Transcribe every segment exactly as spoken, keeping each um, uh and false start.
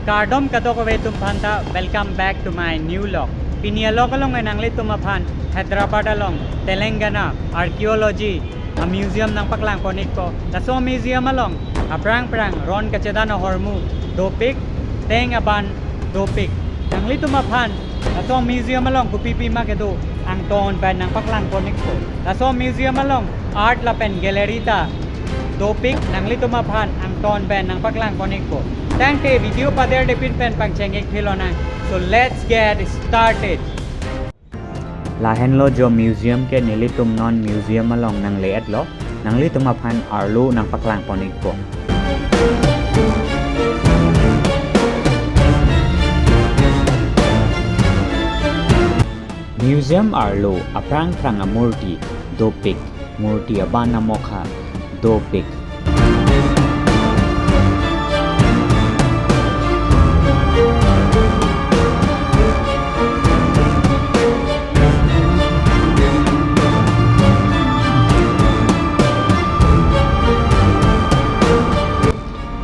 Kardom kadokave atum aphanta, welcome back to my new vlog. Pini a-vlog along nanglitum aphan Hyderabad along Telangana archaeology a-museum nangpaklang pon-ikpo. Laso museum along aphrang phrang ron kachedan ahormu dopik, teng aban dopik. Nanglitum aphan laso museum along kopi pima kedo angton pen nangpaklang pon-ikpo. Laso museum along art lapen gallery ta dopik, nanglitum aphan angton pen nangpaklang pon-ikpo. Tangte video paderdepin pen pangcheng-ik philonang. So let's get started. Lahenlo jo museum ke, nelitum non museum along nangle-etlo, nanglitum aphan arlo nangpaklang pon-ikpo. Museum arlo aphrang phrang amurti dopik, murti aban amokha dopik.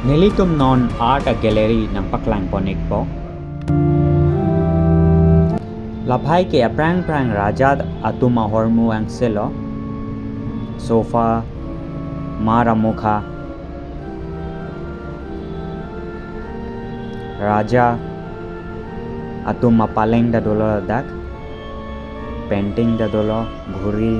Nelitum non art a-gallery nangpaklang pon-ikpo. Laphai ke aphrang phrang raja atum ahormu angselo. Sofa, mar amokha, raja atum apaleng ta dolo ladak, painting ta dolo, ghuri.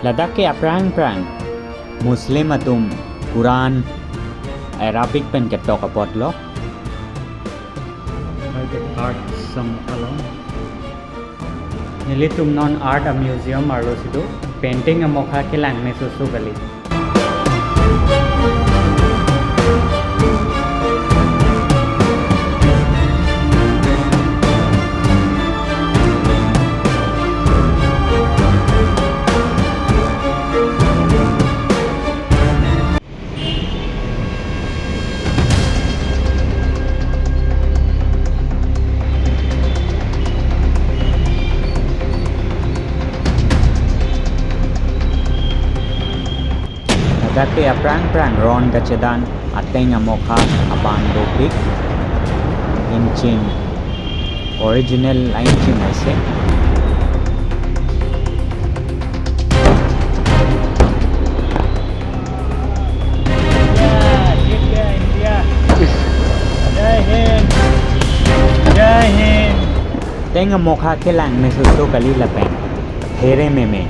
Ladak ke aphrang phrang Muslim atum Quran Arabic pen ketok apotlo. Bai ke art sam along. Nelitum non art a-museum arlo si do, painting amokha kelang mesoso kali. Ladak ke aphrang phrang ron kachedan ateng amokha aban dopik, ingchin original a-ingchin ase. India, India, India. Jai Hind. Jai Hind. Teng amokha kelang mesoso kali lapen here meme.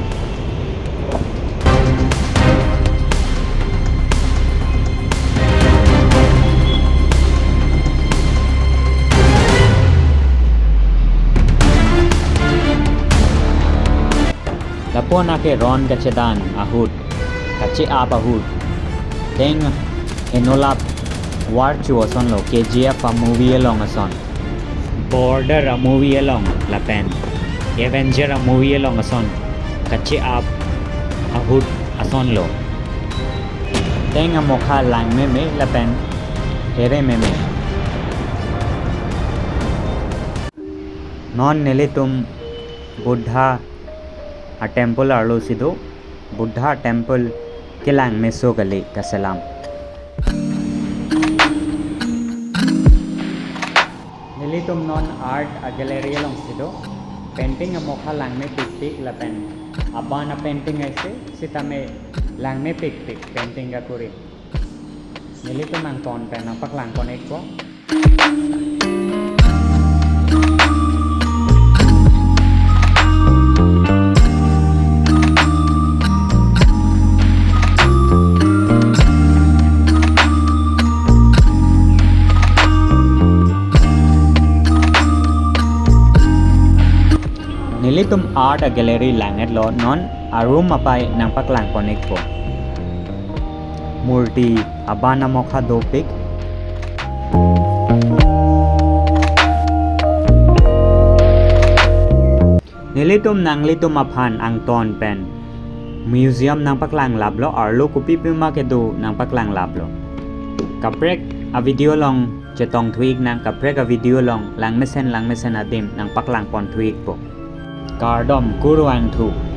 Lapu-an ke ron kachedan ahut, kache-ap ahut. Teng henolap varchu asonlo, K G F a-movie along ason, Border a-movie along lapen Avenger a-movie along ason kache-ap ahut asonlo. Teng amokha lang meme lapen here meme. Non nelitum Buddha a-temple arlo si do, Buddha temple kelang meso kali kaselam. Nelitum non art a-gallery along si do, painting amokha langme pikpik lapen aban a-painting aise, sitame langme pikpik painting kakuri. Nelitum angton pen nangpaklang pon-ikpo. Nelitum art a-gallery lang-etlo, non a-room apai nangpaklang pon-ikpo. Murti aban amokha dopik. Nelitum nanglitum aphan angton pen museum nangpaklang laplo, arlo kopi pima kedo nangpaklang laplo. Kaprek a-video along chetongthu-ik nang kaprek a-video along langmesen langmesen adim nangpaklang ponthu-ikpo. Kardom kurvangthu.